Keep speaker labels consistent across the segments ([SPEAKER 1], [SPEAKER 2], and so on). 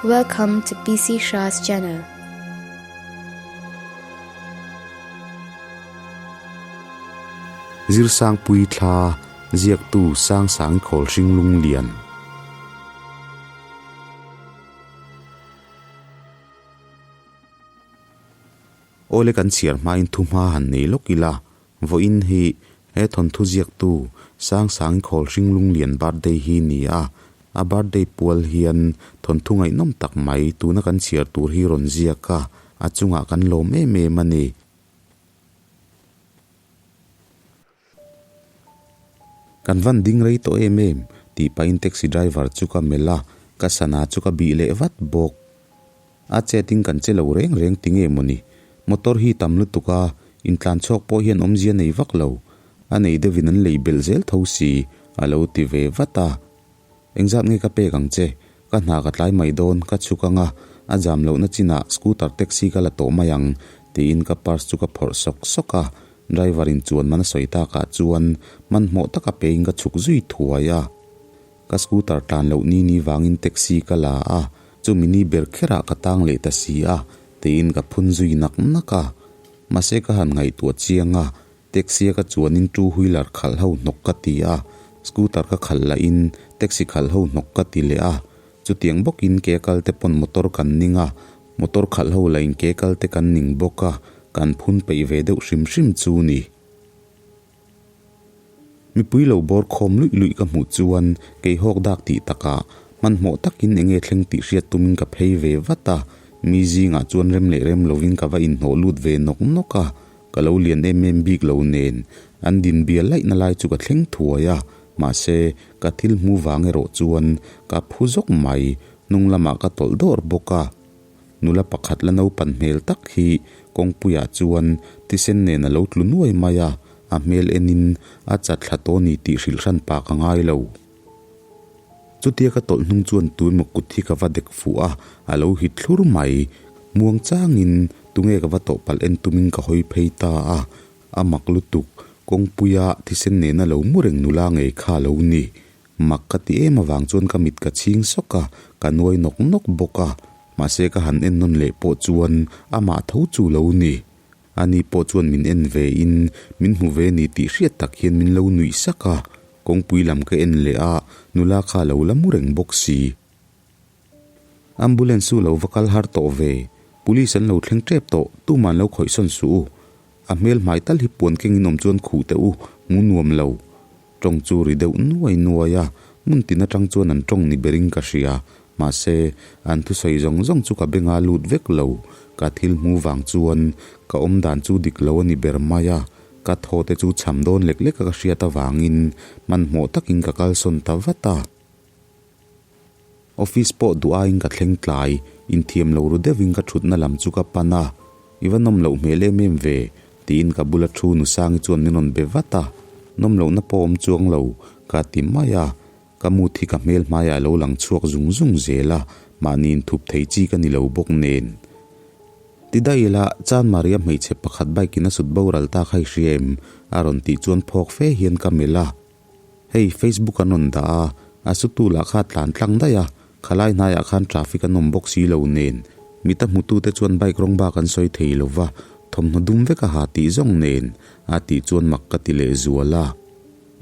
[SPEAKER 1] Welcome to PC Shah's channel.
[SPEAKER 2] Zirsangpui thla ziaktu Sangsang Khawl Hringlung Lian. Awle kan chhiar hmain thu hma han nei lawk ila, vawiin hi he thawnthu ziaktu Sangsang Khawl Hringlung Lian birthday hi ni a, a birthday pual hian thawnthu ngaihnawm tak mai tuna kan chhiar tur hi rawn ziak a, a chungah kan lawm em em a ni. Kan van ding rei tawh em em tih pahin taxi driver chu ka melh a, ka sana chu ka bih leh vat bawk. A chet in kan che lo reng reng ti nge mawni? Motor hi tam lutuk a, intlan chhuak pawh hian awmzia nei vak lo. A nei deuhin an lei belh zel tho si, a lo ti ve vat a. Engzat nge ka pek ang che? Ka hna ka tlai mai dawn, ka chhuk ang a, a jam lohna chinah scooter taxi ka la tawh mai ang, tiin ka purse chu ka phawrh sawk sawk a. Driver in chuan man a sawi takah chuan hmanhmawh taka pein ka chhuk zui thuai a. Ka scooter tlan loh ni ni vangin taxi ka la a, chumi ni ber kherah ka tang leh ta si a, tiin ka phun zui nak nak a. Mahse ka han ngaihtuah chiang a, taxi a ka chuanin two wheeler khalh ho hnawk ka ti a, scooter ka khalh lahin taxi khalh ho hnawk ka ti leh a. Chutiang bawkin ke kal te pawn motor kan ning a, motor khalh ho lahin ke kal te kan ning bawk a, kan phun peih ve deuh hrim hrim chu ni. Mipui lo bawr khawm luih luih ka hmuh chuan kei hawk dak tih takah hmanhmawh takin enge thleng tih hriat tumin ka phei ve vat a, mi zingah chuan rem leh rem lovin ka va inhnawh lut ve nawk nawk a, ka lo lian em em bik lo nen an din bial laihna lai chu ka thleng thuai a, mahse ka thil hmu vang erawh chuan ka phu zawk mai, hnung lamah ka tawlh dawr bawk a. Nula pakhat la naupan hmel tak hi kawngpuiah chuan thisen nen a lo tlu nuai mai a, a hmel enin a chat thla tawh ni tih hrilh hran pa ka ngai lo. Chutia ka tawlh hnung chuan tuemaw kut hi ka va dek fuh a, a lo hit thlur mai. Muang changin tunge ka va tawh palh en tumin ka hawi phei ta a, a mak lutuk, kawngpuia thisen nena lo mu reng nula ngei kha a lo ni. Mak ka ti em avang chuan ka mit ka chhing sawk a, ka nuai nawk nawk bawk a. Mahse ka han en nawn leh pawh chuan amah tho chu lo ni. Ani pawh chuan min en ve in min hmu ve ni tih hriat tak hian min lo nuih sak a. Kawngpui lam ka en leh a, nula kha a lo la mu reng bawk si. Ambulance chu lo va kal har tawh ve. Police an lo thleng tep tawh, tuman lo khawih sawn suh u. A hmel hmai tal hi puan kengin awm chuan khuh teh u, hmu nuam lo. Tawng chu ri deuh nuai nuai a, hmun tin atang chuan an tawng ni berin ka hria. Mahse, an thusawi zawng zawng chu ka benga lut vek lo. Ka thil hmu vang chuan ka awm dan chu dik lo a ni ber mai a, ka thaw te chu cham dawn lek lek a ka hriat avangin hmanhmawh takin ka kalsawn ta vat a. Office pawh duh aiin ka thleng tlai, inthiam lo ru deuhin ka thutna lam chu ka pan a, I va nawm loh hmel em em ve, tiin ka bula thu Nusangi chuan min rawn be vat a, nawm lohna pawh awm chuang lo, ka ti mai a, ka mood hi ka hmel hmaiah a lo lang chhuak zung zung zel a, mahni inthup thei chi ka ni lo bawk nen. Ti daih ila, Chan Maria hmeichhe pakhat bike in a sut boral ta kha i hria em? a rawn tih chuan phawk fe hian ka melh a. Hei Facebook an rawn dah a, a sutu lah kha a tlan tlang daih a, khalai hnaiah khan traffic an awm bawk si lo nen, mita hmutute chuan bike rawng bak an sawi thei lo va, thawmhnaw dum vek a ha tih zawng nen a tih chuan mak ka ti leh zual a.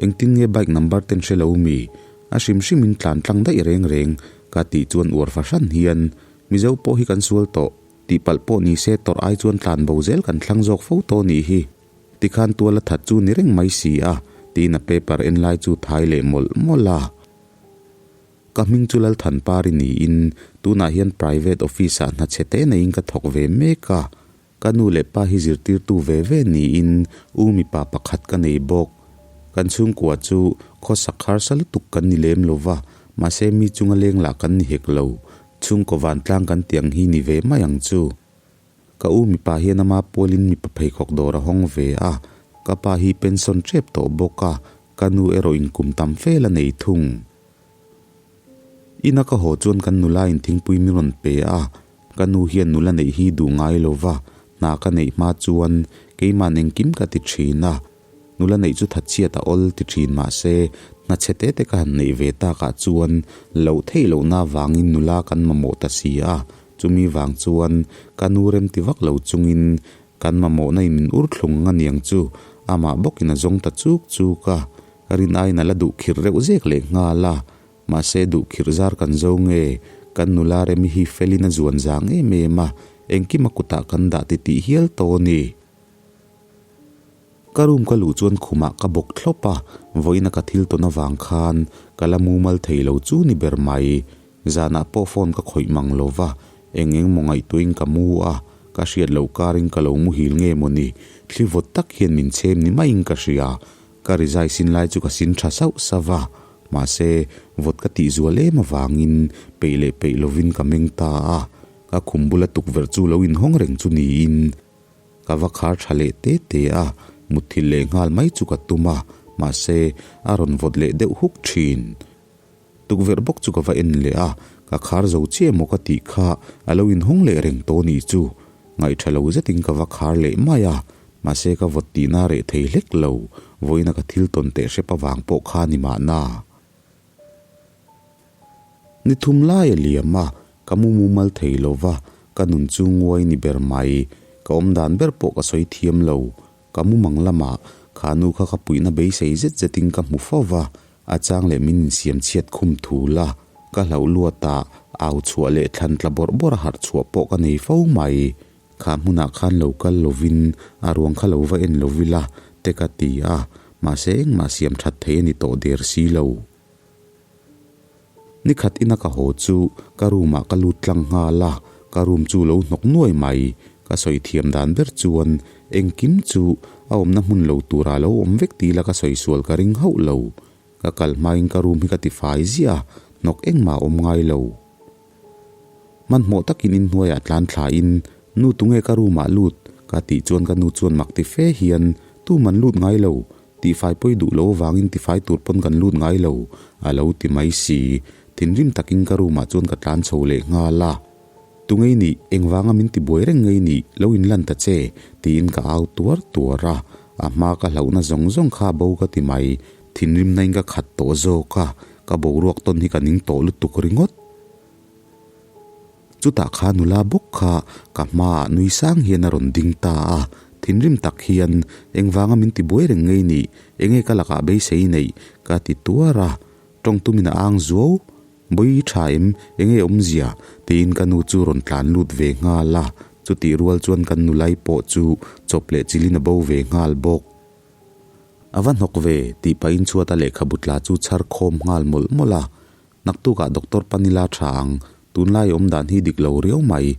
[SPEAKER 2] Engtin nge bike number ten hre lo mi? A hrim hrimin tlan tlang daih reng reng ka tih chuan uar fahran hian Mizo pawh hi kan sual tawh tihpalh pawh ni se tawrh ai chuan tlan bo zel kan thlang zawk fo tawh nih hi. Tikhan tual a that chu ni reng mai si a, tiin a paper en lai chu thai leh mawlh mawlh a. Ka hming chu Lalthanpari niin tunah hian private office ah hna chhe te neiin ka thawk ve mek a. Ka nu leh pa hi zirtirtu ve ve niin u mipa pakhat ka nei bawk. Kan chhungkua chu khawsak harsa lutuk kan ni lem lo va, mahse mi chunga leng lah kan ni hek lo. Chhungkaw vantlang kan tih ang hi ni ve mai ang chu. Ka u mipa hian ama pualin mipa pheikhawk dawr a hawng ve a, ka pa hi pension tep tawh bawk a, ka nu erawh in kum tam fel a nei thung. Ina ka haw chuan kan nula in thingpui min rawn pe a, ka nu hian nula neih hi duh ngai lo va, hna ka neih hma chuan keimahn engkim ka ti thin a, nula neih chu thatchhiat a awl ti thin mahse, Hna chhe te te ka han neih ve takah chuan loh theih lohna avangin nula kan mamawh ta si a, chumi vang chuan ka nu remti vak lo chungin kan mamawhna in min ur thlung ang aniang chu amah bawkin a zawng ta chuk chuk a, rin aiin a la duh khirh reuh zek leh nghal a, mahse duh khirh zar kan zo nge kan nula remi hi felin a zuan zang em em a, engkim a kutah kan dah titih hial tawh a ni. Ka room ka luh chuan khumah ka bawk thlawp a, vawiina ka thil tawn avang khan ka la mumal thei lo chu ni ber mai. Zanah pawh phone ka khawih mang lo va, eng eng maw ngaihtuahin ka mu a, ka hriat loh karin ka lo muhil nge maw ni, thli vawt tak hian min chhem ni maiin ka hria. Ka rizai sin lai chu ka sin tha sauh sauh va, mahse vawt ka tih zual em avangin peih leh peih lovin ka meng ta a, ka khum bula tukverh chu lo inhawng reng chu niin. Ka va khar tha leh te te a, mutthilh leh nghal mai chu ka tum a, mahse a rawn vawt leh deuh huk thin. Tukverh bawk chu ka va en leh a, ka khar zo chiah emaw ka tih kha a lo inhawng leh reng tawh nih chu. Ngaih tha lo zetin ka va khar leh mai a, mahse ka vawt tihna reh thei hlek lo, vawiina ka thil tawn teh hrep avang pawh kha ni mahna. Ni thum lai a liam a, ka mu mumal thei lo va, ka nun chu nguai ni ber mai. Ka awm dan ber pawh ka sawi thiam lo. Ka mu mang lamah kha nu kha ka puihna beisei zet zetin ka hmu fo va, a chang leh min insiam chhiat khum thu la, ka hlauh luatah au chhuah leh thlan tla bawrh bawrh a harh chhuah pawh ka nei fo mai. Kha hmunah khan lo kal lovin a ruang kha lo va en lo ila te ka ti a, mahse engmah siam that thei a ni tawh der si lo. Ni khat ina ka haw chu ka room ah ka lut tlang nghal a, ka room chu lo hnawk nuai mai. Ka sawi thiam dan ber chuan engkim chu a awmna hmun lo tura lo awm vek ti ila ka sawi sual ka ring hauh lo. Ka kal hmain ka room hi ka tifai ziah a, hnawk engmah a awm ngai lo. Hmanhmawh takin inhnuaiah tlan thlain, Nu tunge ka room ah lut? ka tih chuan ka nu chuan mak ti fe hian, Tuman lut ngai lo, tihfai pawi duh lo avangin tifai tur pawn kan lut ngai lo, a lo ti mai si. Thinrim takin ka room ah chuan ka tlan chho leh nghal a. Tunge i nih? Engvanga min tibuai reng nge i nih? Lo inlan ta che, tiin ka au tuar tuar a. A hma ka hlauhna zawng zawng kha bo ka ti mai. Thinrimna in ka khat tawh zawk a, ka boruak tawn hi ka ning tawh lutuk ringawt. Chutah kha nula bawk kha ka hmaah nui sang hian a rawn ding ta a, thinrim tak hian engvanga min ti buai reng ngei nih, enge ka lakah beisei neih ka ti tuar a, tawng tumin a ang zuau, Bawi tha em, enge awmzia? tiin ka nu chu rawn tlan lut ve nghal a, chutih rual chuan kan nulai pawh chu chawp leh chilin a bo ve nghal bawk. A va hnawk ve, tih pahin chhuata lehkhabu tla chu chhar khawm nghal mawlh mawlh a. Naktukah doctor panila tha ang, tunlai awm dan hi dik lo riau mai.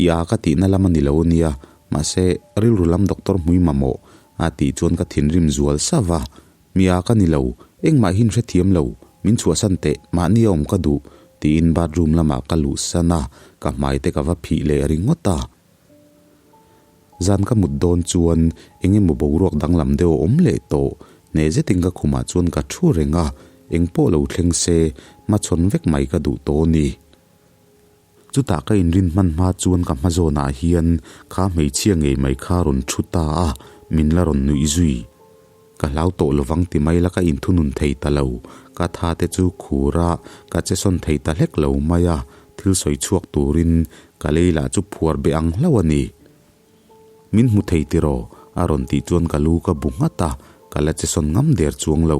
[SPEAKER 2] I a ka tihna lam a ni lo ania, mahse rilru lam doctor hmui mamawh a tih chuan ka thinrim zual sa va. Mi a ka ni lo, engmah hin hrethiam lo, min chhuahsan teh, mahni a awm ka duh, tiin bathroom lamah ka luhsan a, ka hmai te ka va phih leh ringawt a. Zan ka mut dawn chuan eng emaw boruak danglam deuh a awm leh tawh. Hneh zetin ka khumah chuan ka thu reng a, eng pawh lo thleng se, hmachhawn vek mai ka duh tawh a ni. Chutah ka inrin hman hma chuan ka hma zawnah hian kha hmeichhia ngei mai kha rawn thu ta a, min la rawn nuih zui. Ka hlau tawh lovang ti mai la ka inthunun thei ta lo, ka tha te chu khur a, ka che sawn thei ta hlek lo mai a, thil sawi chhuak turin ka lei lah chu phuar be ang hlauh a ni. Min hmu thei tiraw? a rawn tih chuan ka lu ka bu nghat a, ka la che sawn ngam der chuang lo.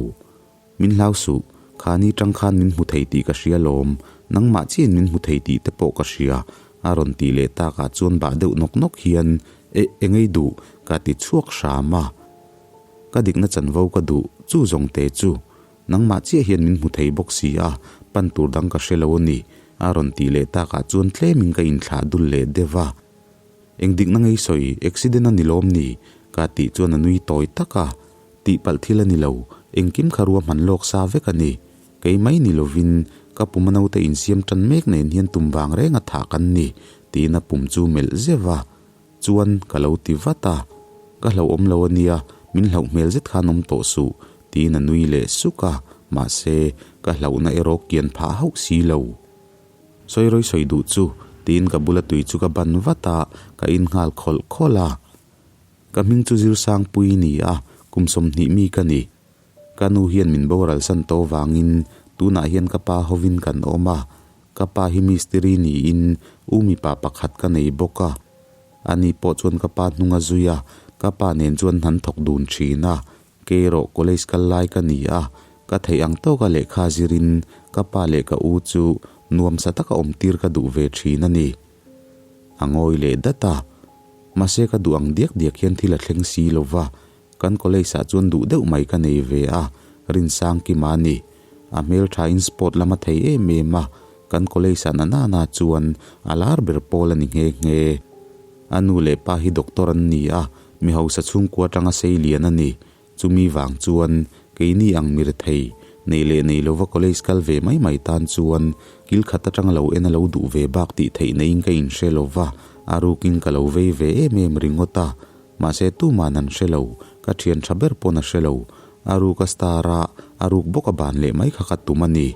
[SPEAKER 2] Min hlau suh, khani tang khan min hmu thei tih ka hria lawm, nangmah chiahin min hmu thei tih te pawh ka hria, a rawn tih leh takah chuan bah deuh nawk nawk hian, Eh, engei duh? ka ti chhuak hram a. Ka dikna chanvo ka duh, chu zawng te chu. Nangmah chiah hian min hmu thei bawk si a, pan tur dang ka hre lo a ni, a rawn tih leh takah chuan tlemin ka inthlah dul leh deuh a. Eng dikna ngei sawi, accident a ni lawm ni? ka tih chuan a nui tawi tak a. Tihpalh thil a ni lo, engkim kha ruahman lawk sa vek a ni. Kei mai ni lovin, ka pum a naute insiam tan mek nen hian tum vang reng a thah kan ni, tiin a pum chu melh zeuh a. Chuan ka lo ti vat a, Ka hlauhawm lo a nia, min hlauh hmel zet khan awm tawh suh, tiin a nui leh suk a, mahse, ka hlauhna erawh kian phah hauh si lo. Sawi rawi sawi duh chu, tiin ka bula tui chu ka ban vat a, ka in nghal khawlh khawlh a. Ka hming chu Zirsangpui ni a, kum 20 mi ka ni. Ka nu hian min boral san tawh vangin tunah hian ka pa hovin kan awm a, ka pa hi mistiri niin u mipa pakhat ka nei bawk a. Ani pawh chuan ka pa hnung a zui a, ka pa nen chuan hnan thawk dun thin a. Kei erawh college kal lai ka ni a, ka theih ang tawka lehkha zirin ka pa leh ka u chu nuamsa taka awm tir ka duh ve thin a ni. A ngawi leh dat a, mahse ka duh ang diak diak hian thil a thleng si lo va, kan college ah chuan duh deuh mai ka nei ve a, Rinsangkima a ni. A hmelthain sport lam a thei em em a, kan college ah nanana chuan a lar ber pawl a ni nghe nghe. A nu leh pa hi doctor an ni a, mi hausa chhungkua atanga sei lian a ni. Chumi vang chuan keini ang mi rethei, nei leh nei lova college kal ve mai mai tan chuan kil khat atanga lo en a lo duh ve bak tih theih neiin ka inhre lova, a rukin ka lo vei ve em em ringawt a. Mahse tuman an hre lo, ka thian tha ber pawn a hre lo. A ruk a star a, a ruk bawk a ban leh mai kha ka tum a ni.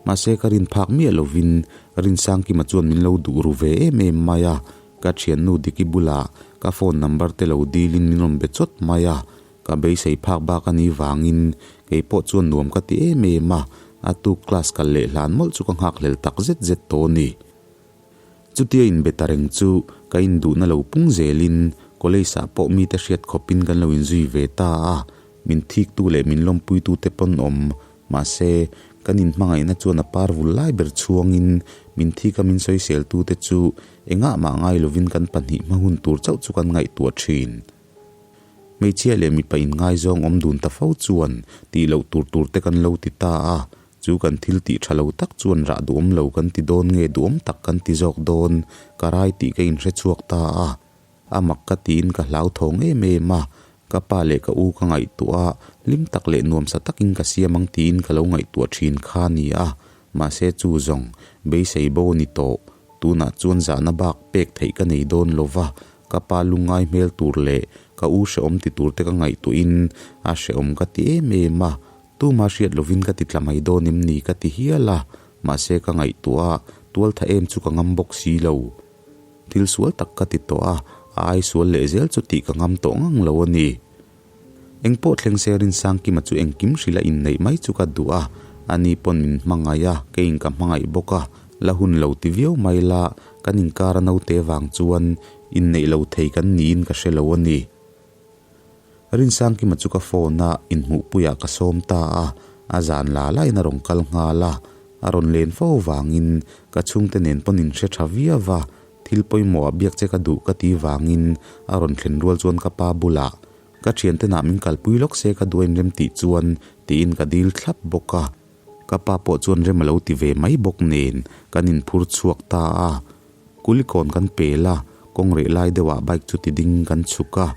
[SPEAKER 2] Mahse ka rin phak miah lovin Rinsangkima chuan min lo duh ru ve em em mai a, ka thiannu Diki bulah ka phone number te lo dilin min rawn be chawt mai a, ka beisei phak bak a nih vangin kei pawh chuan nuam ka ti em em a, a tuk class kal leh hlan mawlh chu ka nghakhlel tak zet zet tawh a ni. Chutia inbe ta reng chu ka induhna lo pung zelin college ah pawh mite hriat khawpin kan lo inzui ve ta a, min thiktu leh min lawmpuitu te pawn awm mahse kan inhmangaihna chuan a par vul lai ber chhuangin min thika min sawiseltu te chu engah mah ngai lovin kan pahnih hma hun tur chauh chu kan ngaihtuah thin. Hmeichhia leh mipa inngaizawng awm dun ta fo chuan tih loh tur tur te kan lo ti ta a, Chu kan thil tih tha lo tak chuan rah duhawm lo kan ti dawn nge duhawm tak kan ti zawk dawn, ka rai tih ka inhre chhuak ta a. A mak ka tiin ka hlauthawng em em a, ka pa leh ka u ka ngaihtuah a, hlim tak leh nuamsa takin ka siam ang tiin ka lo ngaihtuah thin kha a ni a, mahse chu zawng beisei bo a ni tawh, tunah chuan zahna bak pek theih ka nei dawn lo va, ka pa lungngai hmel tur leh ka u hrehawm ti tur te ka ngaihtuahin a hrehawm ka ti em em a, Tuma hriat lovin ka ti tla mai dawn em ni ka ti hial a, mahse ka ngaihtuah a, tual tha em chu ka ngam bawk si lo. Thil sual tak ka ti tawh a, a ai sual leh zel chu tih ka ngam tawh ngang lo a ni. Engpawh thleng se Rinsangkima chu engkim hrilh a inneih mai chu ka duh a, ani pawn min hmangaih a, keiin ka hmangaih bawk a, la hun lo ti viau mai la, kan inkar a naute vang chuan inneih lo thei kan niin ka hre lo a ni. Rinsangkima chu ka phone a inhmuhpuiah ka sawm ta a, a zan la lain a rawn kal nghal a, a rawn len fo vangin ka chhungte nen pawn in hre tha viau va, thil pawimawh ah biak che ka duh ka ti vangin a rawn thlen rual chuan ka pa bulah ka thiante nah min kalpui lawk se ka duh a inrem tih chuan tiin ka dil thlap bawk a, ka pa pawh chuan rem a lo ti ve mai bawk nen kan inphur chhuak ta a. Kulikawn kan pel a, kawng reh lai deuhah bike chu ti ding kan chhuk a,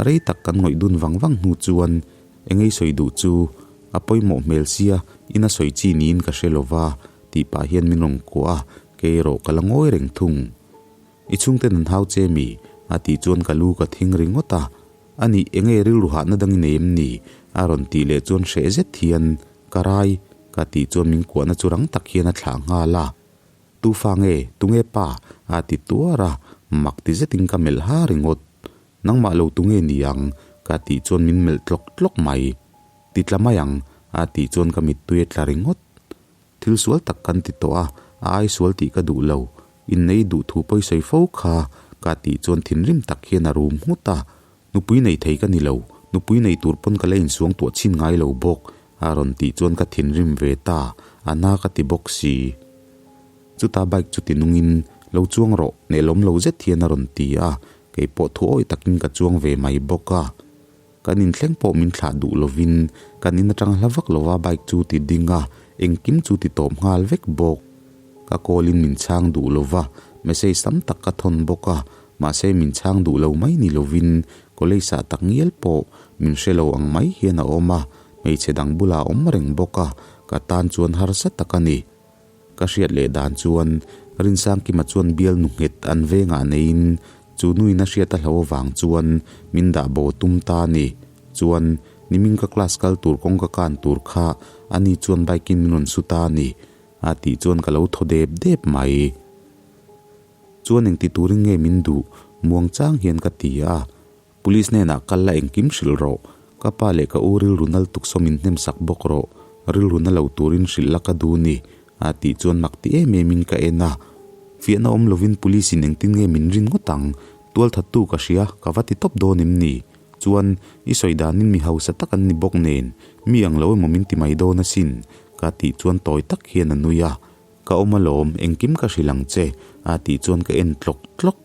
[SPEAKER 2] rei tak kan ngawih dun vang vang hnu chuan engei sawi duh chu a pawimawh hmel sia ina sawi chi niin ka hre lo va tih pah hian min rawn kuah a, kei erawh ka la ngawi reng thung. I chhungten an hau che mi? a tih chuan ka lu ka thing ringawt a, a nih enge rilru hahna dang i nei em ni? a rawn tih leh chuan hreh zet hian ka rai ka tih chuan min kuahna chu rang tak hian a thlah nghal a. Tu fa nge, tunge pa? a ti tuar a, mak ti zetin ka melh ha ringawt. Nangmah lo tunge ni ang? ka tih chuan min melh tlawk tlawk mai. Ti tla mai ang, a tih chuan ka mittui a tla ringawt. Thil sual tak kan ti tawh a, a ai sual tih ka duh lo. Innei duh thu pawi sawi fo kha, ka tih chuan thinrim tak hian a rum nghut a. Nupui nei thei ka ni lo, nupui nei tur pawn ka la insuang tuah chhin ngai lo bawk, a rawn tih chuan ka thinrim ve ta, a na ka ti bawk si. Chutah bike chu ti nungin, Lo chuang rawh, nelawm lo zet hian a rawn ti a, kei pawh thu awi takin ka chuang ve mai bawk a. Kan inthleng pawh min thlah duh lovin kan in atang hla vak lova bike chu ti ding a, engkim chu ti tawp nghal vek bawk. Ka call in min chhang duh lova, message tam tak ka thawn bawk a, mahse min chhang duh lo mai ni lovin college ah tak ngial pawh min hre lo ang mai hian a awm a, hmeichhe dang bulah a awm reng bawk a, ka tan chuan harsa tak a ni. Ka hriat leh dan chuan Rinsangkima chuan bial nu nghet an vengah neiin chu nuin a hriat a hlo avang chuan min dah bo tum ta a ni. Chuan nimin ka class kal tur kawng ka kan tur kha ani chuan bike in min rawn su ta a ni a tih chuan ka lo thaw dep dep mai. Chuan engti turin nge min duh muang chang hian ka ti a. Police hnenah kal la engkim hrilh rawh. Ka pa leh ka u rilru nal tuk saw min hnem sak bawk rawh, rilru na lo turin hrilh la ka duh ni, a tih chuan mak ti em em in ka en a. Fiahna awm lovin police in engtin nge min rin ngawt ang? Tualthattu ka hria, ka va ti tawp dawn em ni? Chuan, i sawi danin mi hausa tak an ni bawk nen, mi ang lo emaw min ti mai dawn asin, ka tih chuan tawi tak hian a nui a. Ka awm alawm, engkim ka hrilh ang che, a tih chuan ka en tlawk tlawk.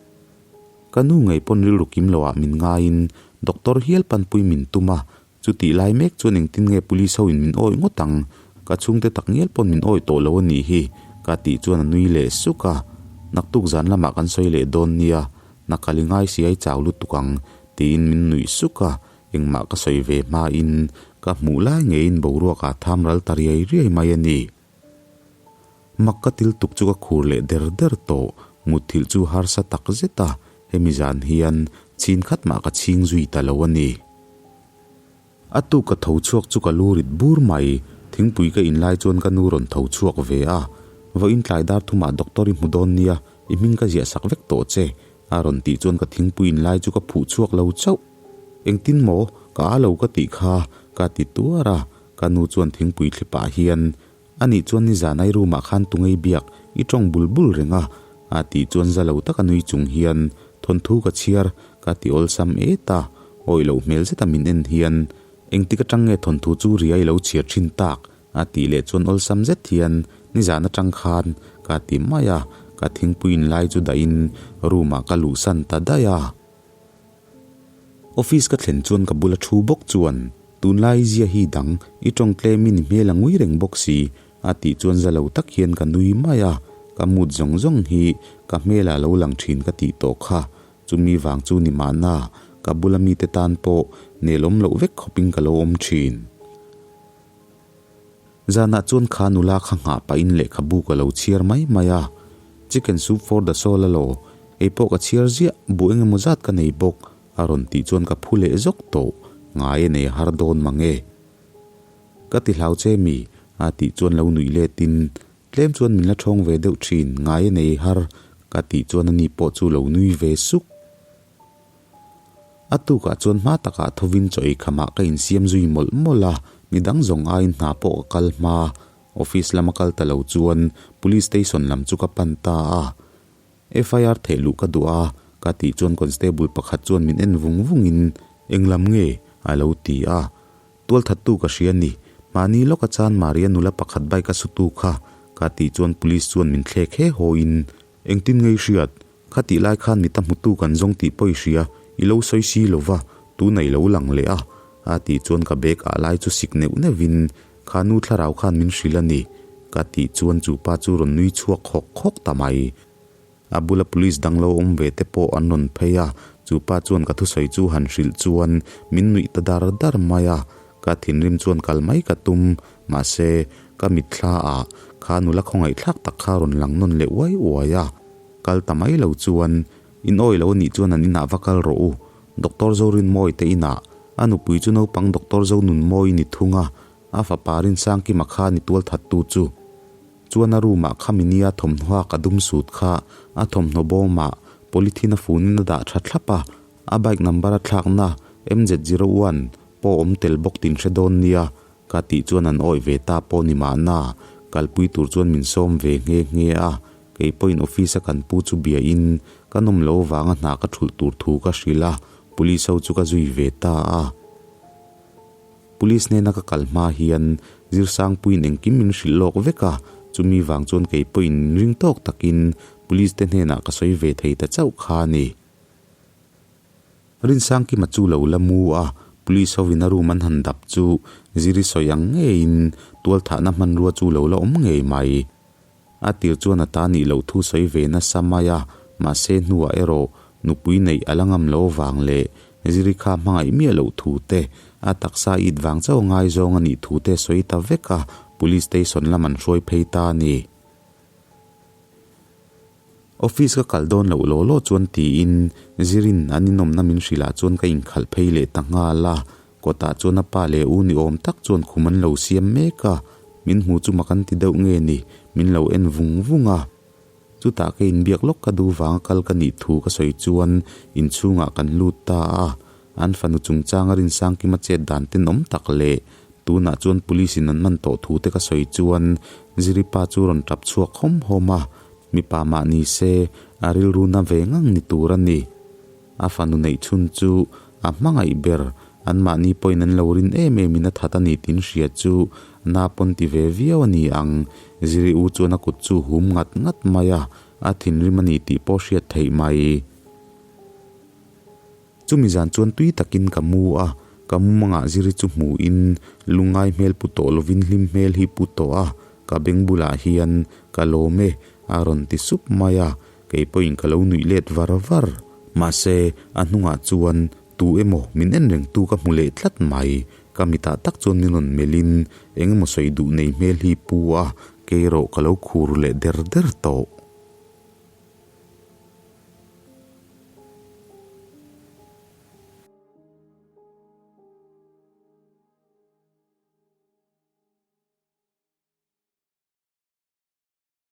[SPEAKER 2] Ka nu ngei pawn rilru kim loah min ngaiin doctor hial panpui min tum a, chutih lai mek chuan engtin nge police ho in min awih ngawt ang, ka chhungte tak ngial pawn min awih tawh lo a nih hi, ka tih chuan a nui leh suk a, naktuk zan lamah kan sawi leh dawn nia, na kal i ngai si ai chau lutuk ang, tiin min nuih suk a, engmah ka sawi ve hmain ka hmuh lai ngeiin boruak ah tham ral ta riai riai mai a ni. Mak ka til tuk chu ka khur leh der der tawh, mutthilh chu harsa tak zet a, hemi zan hian chhin khat mah ka chhing zui ta lo a ni. A tuk ka tho chhuak chu ka lu rit bur mai, thingpui ka in lai chuan ka nu rawn tho chhuak ve a, Vawiin tlai dar thumah doctor i hmu dawn nia, i hming ka ziah sak vek tawh che, a rawn tih chuan ka thingpui in lai chu ka phuh chhuak lo chauh. Engtin maw, ka a lo ka tih kha, ka ti tuar a, Ka nu chuan thingpui thli pah hian, A nih chuan nizan ai room ah khan tungei biak i tawng bul bul reng a, a tih chuan za lo taka nui chung hian, Thawnthu ka chhiar, ka ti awlsam et a, awih loh hmel zeta min en hian, Engtik atang nge thawnthu chu ria i lo chhiar thin tak? a tih leh chuan awlsam zet hian, Nizan atang khan, ka ti mai a, ka thingpui in lai chu dahin room ah ka luhsan ta daih a. Office ka thlen chuan ka bula thu bawk chuan, Tunlai zia hi dang, i tawng tlemin i hmel a ngui reng bawk si, a tih chuan za lo tak hian ka nui mai a, ka mood zawng zawng hi ka hmelah lo lang thin ka tih tawh kha, chumi vang chu ni mahna ka bula mite tan pawh nelawm loh vek khawpin ka lo awm thin. Zanah chuan kha nula kha nghah pahin lehkhabu ka lo chhiar mai mai a, Chicken soup for the soul a lo, ei pawh ka chhiar ziah, bu eng emaw zat ka nei bawk, a rawn tih chuan ka phu leh zawk tawh, ngai a nei har dawn mang e. Ka ti hlau che mi, a tih chuan lo nuih letin, tlem chuan min la thawng ve deuh thin, ngai a nei har, ka tih chuan ani pawh chu lo nui ve suk. A tukah chuan hma takah thovin chaw ei khamah ka insiam zui mawlh mawlh a, midang zawng aiin hna pawh ka kal hma. Office lama kal ta lo chuan Police Station lam chu ka pan ta a. FIR theh luh ka duh a, ka tih chuan Constable pakhat chuan min en vung vungin, Eng lam nge? a lo ti a. Tualthattu ka hria ni, mahni lawka chan Maria nula pakhat bike a sutu kha, ka tih chuan Police chuan min thlek he hawiin, Engtin ngei hriat? Khatih lai khan mita hmutu kan zawng tih pawh i hria, i lo sawi si lo va, tuna i lo lang leh a, a tih chuan ka bag ah lai chu sik neuh neuhin, Kha nu thlarau khan min hrilh a ni, ka tih chuan chu pa chu rawn nui chhuak hawk hawk ta mai. A bula police dang lo awm ve te pawh an rawn phei a, chu pa chuan ka thusawi chu han hrilh chuan min nuih ta dar dar mai a, ka thinrim chuan kal mai ka tum, mahse, ka mitthla ah kha nula khawngaihthlak tak kha rawn lang nawn leh uai uai a. Kal ta mai lo chuan, In awi lo anih chuan an inah va kal rawh u. Doctor Zorinmawi te inah, a nupui chu naupang Doctor Zonunmawi ni thung a, a fapa Rinsangkima kha ni tualthattu chu. Chuan a room ah khami nia thawmhnaw a ka dum sut kha a thawmhnaw bawmah polythene a funin a dah tha thlap a, a bike number a thlakna MZ01 pawh awm tel bawk tin hre dawn nia, Ka tih chuan an awih ve ta pawh ni mahna, kalpui tur chuan min sawm ve nghe nghe a, kei pawhin office a kan pu chu bia in ka nawm lo vanga hna ka thulh tur thu ka hrilh a, police ho chu ka zui ve ta a. Police hnena ka kal hma hian Zirsangpuiin engkim min hrilh lawk vek a, chumi vang chuan kei pawhin ring tawk takin police te hnenah ka sawi ve thei ta chauh kha a ni. Rinsangkima chu lo la mu a, police hovin a room an han dap chu Ziri sawi ang ngeiin tualthahna hmanrua chu lo la awm ngei mai. A tir chuan a ta nih loh thu sawi ve nasa mai a, mahse hnuah erawh nupui neih a la ngam lo vang leh Ziri kha hmangaih miah loh thu te, a taksa it vang chauh a ngaizawng a nih thu te sawi ta vek a, police station lam an hruai phei ta a ni. Office ka kal dawn loh law law chuan tiin Zirin an inawmna min hrilh ah chuan ka inkhalh phei leh ta nghal a, kawtah chuan a pa leh u ni awm tak chuan khum an lo siam mek a, min hmu chu mak an ti deuh nge ni, min lo en vung vung a. Chutah ka inbiak lawk ka duh vanga kal ka nih thu ka sawi chuan inchhungah kan lut ta a. An fanu chungchanga Rinsangkima chet dan tenawm tak leh tunah chuan police in an man tawh thu te ka sawi chuan Ziri pa chu rawn tap chhuak hawm hawm a, mipa mah ni se a rilru na ve ngang ni tur a ni. A fanu neih chhun chu a hmangaih ber, anmahni pawhin an lo rin em em in a that a ni tin hria chu na pawn ti ve viau a ni ang. Ziri u chuan a kut chu hum ngat ngat mai a, a thinrim a ni tih pawh hriat theih mai. Chumi zan chuan tui takin ka mu a, ka mumangah Ziri chu hmuhin lungngai hmel pu tawh lovin hlim hmel hi pu tawh a, ka beng bulah hian ka lawm e a rawn ti sup mai a, kei pawhin ka lo nuih let var var. Mahse, a hnungah chuan tu emaw min en rengtu ka hmu leh tlat mai, ka mitah tak chuan min rawn melhin eng emaw sawi duh nei hmel hi pu a, kei erawh ka lo khur leh der der tawh.